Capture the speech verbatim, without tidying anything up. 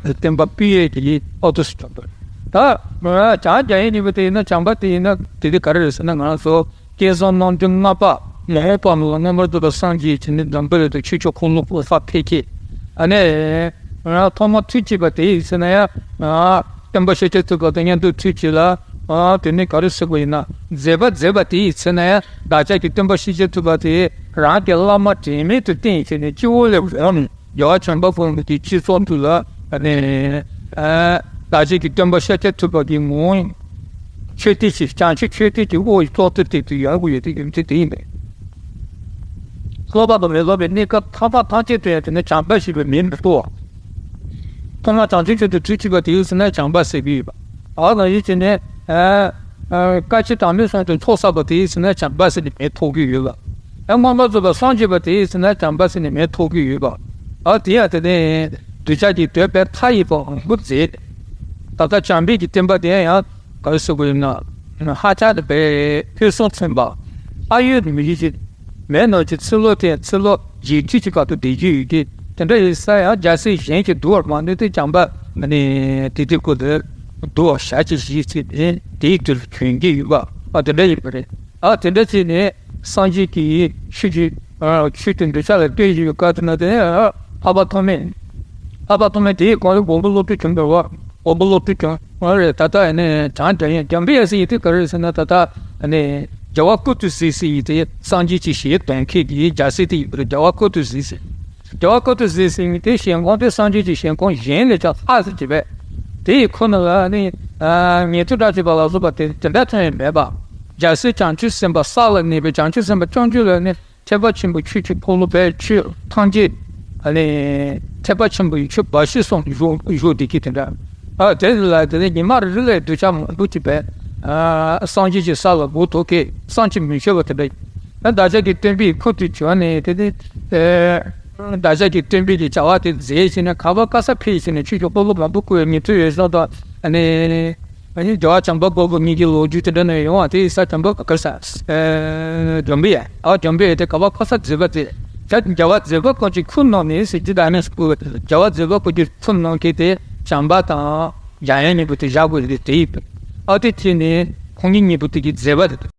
བསྟན་པ་སྤེལ་ཡས་ཀྱི་ཨོ་ཐུ་སུ་བྱུང་འདུག་ད་བྱང་རྒྱ་ཡན་གཉིས་པོ་དེ་ཡིན་ན། བྱམས་པ་དེ་ཡིན་ན་དེ་དེ་ག་རེ་རེད་ཟེར་ན། ང་རང་ཚོ་བསྐལ་བཟང་རྣམ་འདྲེན་ལྔ་པ་མ་འོངས་པ་ལ་མངོན་པར་རྫོགས་པའི་སངས་རྒྱས་བྱས་ནས་འཛམ་བུ་གླིང་དུ་ཆོས་ཀྱི་འཁོར་ལོ་བསྐོར་ས་ཕེབས་ཀྱི། ཨ་ནི་ང་ཐོག་མ་ཐུགས་བསྐྱེད་པ་དེ་ཡིན་ཟེར་ན་ཡང་། སྟོན་པ་ཤཱཀྱ་ཐུབ་པ་དང་མཉམ་དུ་ཐུགས་བསྐྱེད་ལ། དེ་ནས་ག་རེ་ཟེར་དགོས་ཡིན་ན། མཛད་པ་མཛད་པ་དེ་ཡིན་ཟེར་ན་ཡང་། བདག་ཅག་གི་སྟོན་པ་ཤཱཀྱ་ཐུབ་པ་དེ་རང་གི་བླ་མ་དྲན་མེད་དུ་བསྟེན་བྱས་ནས་སྤྱི་བོ་ལས་འོངས་ནས། རྒྱལ་བ་བྱམས་པ་ཀུན་ལེགས་ཀྱི་སྤྱི་ཚོགས་དུ་ལ། ཨ་ནི་ཨ་བདག་ཅག་གི་སྟོན་པ་ཤཱཀྱ་ཐུབ་པ་གི་ངོ་བོ་མཆོད་རྟེན་གྱི། བྱང་ཆུབ་མཆོད་རྟེན་གྱི་དབུའི་ཙོག་ཏུ་བཏེགས་ཏེ་ཡོང་གི་ཡོད་དེ། ཡོད་དེ་དེ་ཡིན་པས། སློབ་པ་དང་མི་སློབ་པའི་གནས་སྐབས་ཐོག་མཐའ་ཐམས་ཅད་དུ་ཡང་དེ་ནི་བྱམས་པ་ཞེས་པའི་མིང་མི་བཏགས། ཐོག་མར་བྱང་ཆུབ་མཆོག་ཏུ་ཐུགས་བསྐྱེད་པ་དེ་ཡིན་ཟེར་ན་བྱམས་པ་ཟེར་གྱི་ཡོད་པ། ཨ་ནི་ཡིན་ཟེར་ནས། ཨ་ཨ་བསྐལ་ཆེན་གྲངས་མེད་གསུམ་དུ་ཚོགས་བསགས་པ་དེ་ཡིན་ཟེར་ན་བྱམས་པ་ཟེར་ནས་མིང་ཐོགས་ཀྱི་ཡོད་པ། ཨ་མངོན་པར་རྫོགས་པའི་སངས་རྒྱས་པ་དེ་ཡིན་ཟེར་ན་བྱམས་པ་ཟེར་ནས་མིང་ཐོགས་ཀྱི་ཡོད་པ། ཨ་དེ་ཡང་དེ་ནི་གདུལ་བྱ་གི་འདོད་པའི་མཐའ་ཡས་པ་འོང་སྒོ་མཛད། ད་ལྟ་བྱམས་པའི་གི་བསྟན་པ་དེ་ཡང་ག་རེ་ཟེར་དགོས་ཡིན་ན། ཧ་ཅང་དུ་བས་ཕུན་སུམ་ཚོགས་པ། ཨ་ཡོད་མི་ཡི་ཅིག་མེད་ནོ་ཅིག་ཚེ་ལོ་དེ་ཚེ་ལོ་བརྒྱད་ཅུ་ཅིག་བར་དུ་བསྡད་རྒྱུ་ཡོད་ཀྱི། དེ་འདྲ་ཡིན་ས་ཡང་རྒྱལ་སྲས་གཞན་གྱིས་འདུལ་བར་མ་ནུས་ཏེ། བྱམས་པ་ནི་དེ་དེ་ཀོ་དེ་འདུལ་བར་ཞལ་གྱིས་བཞེས་ཚེ་དེ་དེའི་དུས་ལ་གྱོན་གྱི་ཡོད་པ། ཨ་དེ་འདྲ་ཡིན་པ་རེད། ཨ་དེ་འདྲ་བྱས་ནས་སངས་རྒྱས་ཀྱི་ཆོས་ཀྱི་ཨ་ཆོས་དེ་འདུལ་བྱ་ལ་སྟོན་བཞིན་པའི་སྐབས་དེ་ན། དེ་ནས་འཕགས་པ་ཐོགས་མེད། འཕགས་པ་ཐོགས་མེད་དེའི་གོང་ལ་མགོན་པོ་བློ་གྲོས་བྱུང་བ་རེད་བ། མགོན་པོ་བློ་གྲོས་བྱུང་བ་རེད། ད་ལྟ་ཡིན་ནས་བྱང་རྒྱ་ཡན། བྱམས་པའི་ཡང་སྲིད་ཡིན་དེ་ག་རེ་ཟེར་ན། ད་ལྟ་ནས་རྒྱལ་བ་ཀུན་ཏུ་གཟིགས་ཟེར་ཡིན་དེ་སངས་རྒྱས་ཀྱི་ཞལ་མདུན་མཁན་གྱི་རྒྱལ་སྲས་དེ་ཡིན་པ་རེད། རྒྱལ་བ་ཀུན་ཏུ་གཟིགས་ཟེར། རྒྱལ་བ་ཀུན་ཏུ་གཟིགས་ཟེར་ཡིན་དེ་ཞལ་ཁོང་དེ་སངས་རྒྱས་ཀྱི་ཞལ་ཁོང་གཞན་ལས་ཀྱང་ལྷག་ཟེར་གྱི་བས། དེ་ཡི་ཁོ་ན་ལ་ནི་ཉན་ཐོས་སྒྲ་བྱས་པ་ལ་སོགས་པ་དེ་དེ་འདྲ་ཐོན་ཡོད་མེད་པ། རྒྱལ་སྲས་བྱང་ཆུབ་སེམས་དཔའ་ས་ལ་གནས་པའི་བྱང་ཆུབ་སེམས་དཔའ་བྱང་ཆུབ་ལ་ནི། ཐེག་པ་ཆེན་པོའི་ཆོས་ཀྱི་འཁོར་ལོ་བས་ཆོས་ཐམས་ཅད། ཨ་ནི་ཐེག་པ་ཆེན་པོའི་ཆོས་འབའ་ཞིག་གསུམ་བཞུགས་བཞུགས་བསྡད་ཀྱི་དེ་འདྲ། ཨ་དེ་ལ་དེ་ནས་ཉི་མ་རེ་རེ་ལ་གདུལ་བྱ་མང་པོ་ཅིག་པས། ཨ་སངས་རྒྱས་ཀྱི་ས་ལ་སྒོ་ཐོག་གི་བསམ་གྱིས་མི་ཁྱབ་པ་དེ་འདྲ། ཨ་བདག་ཅག་གི་སྟོན་པའི་ཁུར་དུ་བྱོན་ནས་དེ་ནས་ཨ་བདག་ཅག་གི་སྟོན་པའི་གི་བྱ་བ་དེ་མཛད་བྱས་ནས། ག་བ་ག་ས་ཕེབས་བྱས་ནས་ཆོས་ཀྱི་འཁོར་ལོ་མང་པོ་བསྐོར་བའི་ཉན་ཐོས་འོད་སྲུང་དང་། ཨ་ནི། ཨ་ནི་རྒྱལ་བ་བྱམས་པ་མགོན་པོ་གཉིས་ཀྱི་ལོ་རྒྱུས་དེ་འདྲ་ནས་ཡོང་བ་དེ་ས་བྱམས་པ་ག་རེ་ཟ། ཨ་འཇམ་པའི་ཡ། ཨ་འཇམ་པའི་ཡ་དེ་ག་བ་ག་ས་མཛད་པ་དེ། ད་རྒྱལ་བ་མཛད་པ་ཀུན་གྱི་ཁུར་གནང་ནས་ཟེར་གྱི་ད་ནས་སྐུ། རྒྱལ་བ་མཛད་པ་ཀུན་གྱི་ཁུར་གནང་མཁན་དེ་བྱམས་པ་དང་འཇམ་དབྱངས་གཉིས་པོ་དེ་བཞག་དགོས་རེད་དེ་ཡིན་པས། ཨ་དེ་དེ་ནས་ཁོང་གཉིས་གཉིས་པོ་དེ་གི་མཛད་པ་དེ།